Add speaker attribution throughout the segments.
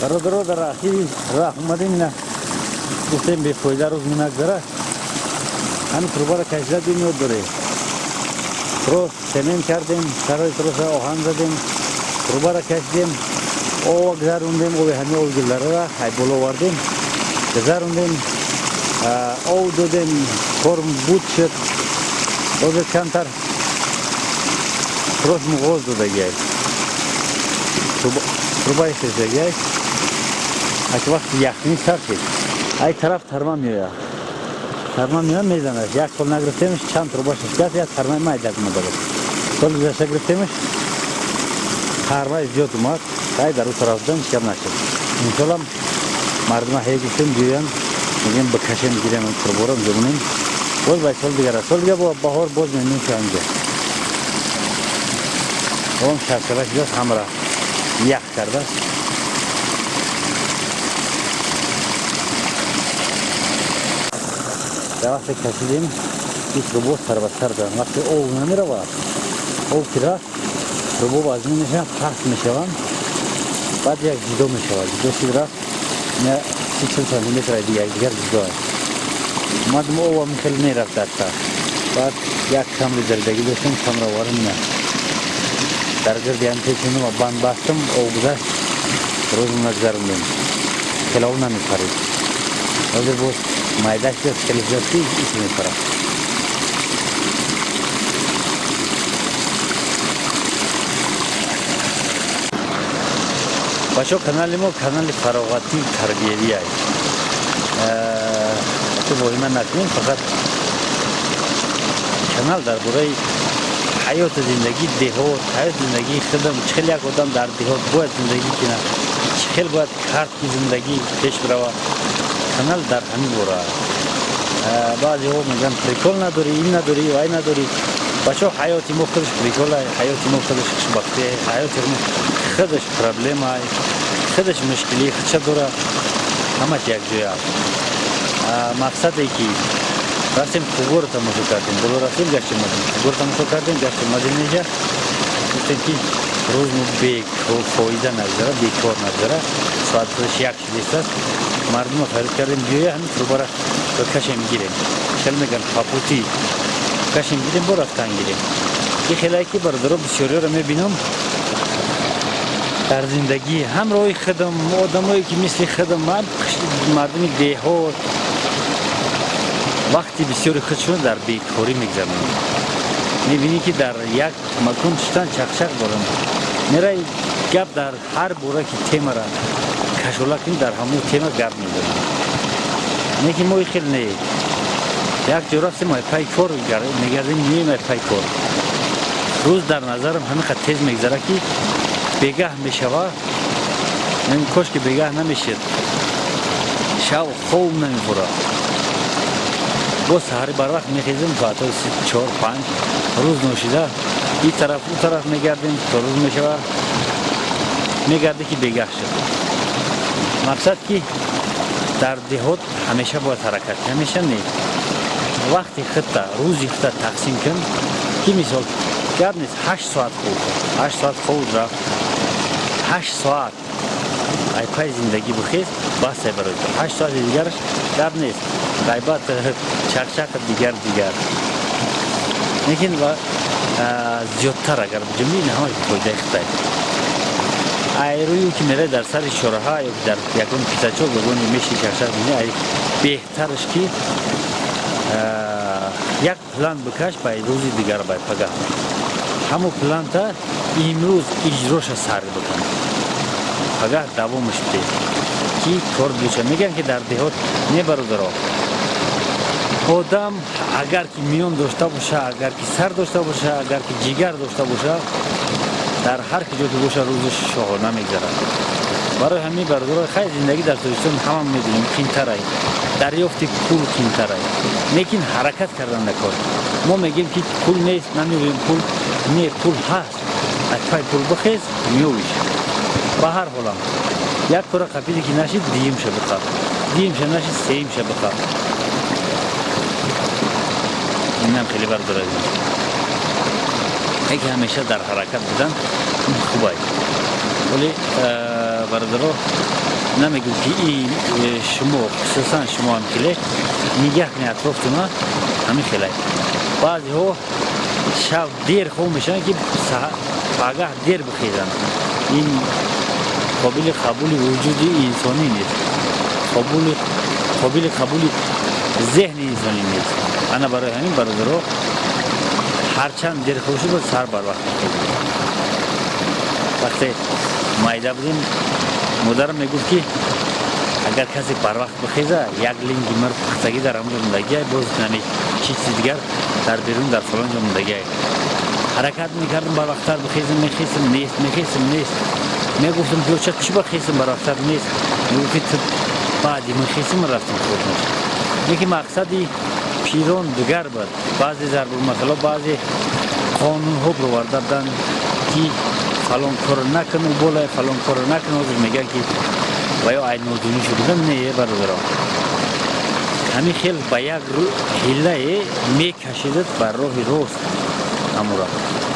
Speaker 1: Бародаро, дар ахири раҳ омадем. Ина гуфтем, бефоида рӯз менагзара. Ҳамин трубаро кашида дим, ёд дорем, трос цемент кардем, сарои троса оҳан задем, трубаро кашидем, ова гузарондем, оби ҳамин оби гулдарара ай боло овардем, гузарондем, ов додем, корм буд шуд. Ҳозир камтар трос муғоз додагиай, трубаи хезагиай. Аки вақти яхнӣ сар шид, ай тараф тарма меояд, тарма меояд, мезанад. Як сол нагирифтемш, чанд труба шикаст, як тармаи майдак омада буд. Соли гузашта гирифтемш, тармаи зиёд омад. Ай дар ӯ тараф будан, ҳеч гап нашуд. Имсолам мардума ҳе гуфтем, биёянд, мегӯем, бикашем, гирем труборо, мезонем. Боз бай сол дигар аст, соли дигар баҳор боз мемонем ки ҳамҷа он шаршара шудааст, ҳамра ях кардааст. Дар вақте кашидем, ин трубо сар ба сар доранд. Вақте ов намеравад, ов ки рафт, трубо вазнин мешаванд, паст мешаванд, баъд як ҷудо мешавад. Ҷудо шуд, рафт, 30-40 сантиметр дигар ҷудо аст. Омадем, овам хеле мерафт дар та. Баъд як камри заридагӣ доштем, камра овардем, ина дар гирди ҳам печонум банд бастам, ов гузашт, рӯзмона гузарондем, хеле ов намепарид. Ҳозир боз майда шудааст, хеле шудааст, ки ис мепарад. Бачаҳо, канали мо канали фароғатӣ, тарбиявӣ аст. Ту воҳима накунем, фақат канал дар бораи ҳаёту зиндагии деҳот, ҳаёти зиндагии худам, чӣ хел як одам дар деҳот бояд зиндагӣ кунад, чӣ хел бояд кард, ки зиндагӣ пеш бирава. Канал дар ҳамин бора аст. Баъзеҳо мегӯянд, прикол надорӣ, ин надорӣ, вай надорӣ. Бачаҳо, ҳаёти мо худаш прикол, ҳаёти мо худаш хушбахтӣ, ҳаёти мо худаш проблема, худаш мушкилии худша дора, ҳамаш якҷоя аст. Мақсаде ки рафтем, кугоро тамошо кардем, боло рафтем, гаштем, омадем, кугоро тамошо кардем, гаштем, омадем инҷа. Гуфтем, ки рӯзмо бефоида нагзара, бекор нагзара. Соат худаш як шудистааст. Мардумо фарид кардем, биёя, ҳамин трубара кашем, гирем. Хел мегӯям, по пути кашем, гирем, бо рафтан гирем. И хелае ки, бародаро, бисёриёро мебинам дар зиндагӣ, ҳамроҳи худам, одамое ки мисли худам, мардуми деҳот, вақти бисёри худшон дар бекорӣ мегзаронанд. Мебинӣ, ки дар як макон шудан, чақчақ доранд, мерай, гап дар ҳар бора ки темара кашола кунӣ, дар ҳамон тема гап мезананд. Не ки мо хел не, як ҷо рафтем, ай пай кор мегардем, меем ай пай кор. Рӯз дар назарам ҳамин қадр тез мегзара, ки бегаҳ мешава. Кош ки бегаҳ намешед, шав хоб намебура. Боз саҳари барвақт мехезем, соатҳои 4-5, рӯз ношида ин тараф, ӯ тараф мегардем, то рӯз мешава, мегарде, ки бегаҳ шуд. Мақсад, ки дар деҳот ҳамеша бояд ҳаракат, ҳамеша не, вақти худта, рӯзи худта тақсим кун, ки мисол гап нест, 8 соат хоб, 8 соат хоб рафт, 8 соат ай пай зиндагӣ бихез, басай барои ту. 8 соати дигараш гап нест, ғайбат, чақчақ, дигар дигар. Лекин зиёдтар агар биҷунбӣ, ин ҳамаш фоидаи хитай. Айрӯю ки мерай дар сари чораҳа ё дар ягон пятачок, ягон меши, чақчақ мезани, ай беҳтараш ки як план бикаш ба рӯзи дигар, ба пагаҳ. Ҳамон планта имрӯз иҷроша сар бикун, пагаҳ давомаш бидеҳ, ки кор буча. Мегӯянд, ки дар деҳот не, бародаро, одам агар ки миён дошта боша, агар ки сар дошта боша, агар ки ҷигар дошта боша, дар ҳар ки ҷо ки боша, рӯзаш шоҳона мегзарад. Барои ҳамин, бародаро, хайр, зиндагӣ дар Тоҷикистон ҳама медонем, қинтарай, дарёфти пул қинтарай, лекин ҳаракат кардан дар кор. Мо мегӯем, ки пул нест, намеёбем пул. Не, пул ҳаст, аз пай пул бихез, меёбиш. Ба ҳар ҳолам як кора қапиде ки нашид, дуюмша биқаб, дуюмша нашид, сеюмша биқаб. Инам хеле, бародари, яке ҳамеша дар ҳаракат будан хубай. Вале, бародаро. Намегӯм, ки ин шумо, хусусан шумо ҳам хеле нигаҳ кунед атрофтуна, ҳамин хелай. Баъзеҳо шаб дер хоб мешаванд, ки пагаҳ дер бихезанд. Ин қобили қабули вуҷуди инсонӣ нест, қобили қабули зеҳни инсонӣ нест. Ана барои ҳамин, бародаро, ҳарчанд дер хоб шуд, боз саҳар барвақт мехезем. Вақте майда будем, модарам мегуфт, ки агар касе барвақт бихеза, як линги мир пухтагӣ дар ҳамонҷо мондагиай, боз нами чи чизи дигар дар берун, дар фалон ҷо мондагиай. Ҳаракат мекардам барвақттар бихезам, мехестам, нест, мехестам, нест. Мегуфтам, ки оча, чӣ бихезам барвақттар, нест. Мегуфт, ки ту баъди мехестим, рафтам хобнаш. Лекин мақсади пирон дигар буд. Баъзе зарбулмасало, баъзе қонунҳо бироварда буданд, ки фалон корро накун, болай фалон корро накун. Ҳозир мегӯянд, ки ва ё ай нодонӣ шуда. Не, бародаро, ҳамин хел ба як ҳиллае мекашидад ба роҳи рост ҳамуро.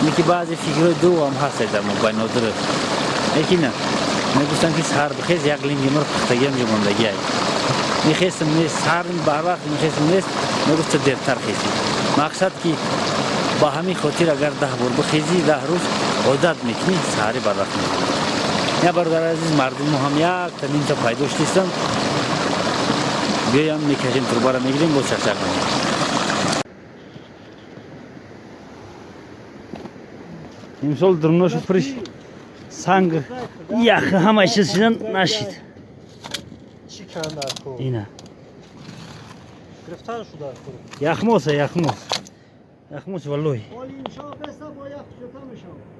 Speaker 1: Ине ки баъзе фикрҳои дурам ҳастед дар мобайн, нодуруст. Лекин мегуфтанд, ки саҳар бихез, як линги мир пухтагиам ҷо мондагиай. Мехестам, нест. Саҳар барвақт мехестам, нест. Мегуфт, ту дертар хестӣ. Мақсад, ки ба ҳамин хотир агар 10 бор бихезӣ, 10 рӯз одат мекунӣ, саҳари барвақт мехезӣ. Я, бародари азиз, мардумо ҳам якта нимта пайдо шудистанд. Биёям, мекашем, трубаро мегирем, боз чақчақ мекунем. Имсол дурношу пуриш санг, ях, ҳама чиз шидан нашид.
Speaker 2: Чӣ канд дар кор?
Speaker 1: Ина.
Speaker 2: Гирифтар шуда кор.
Speaker 1: Яхмоса, яхмос, яхмос, валлоҳи.
Speaker 2: Оли иншо беста бо ях чӯка мешавад.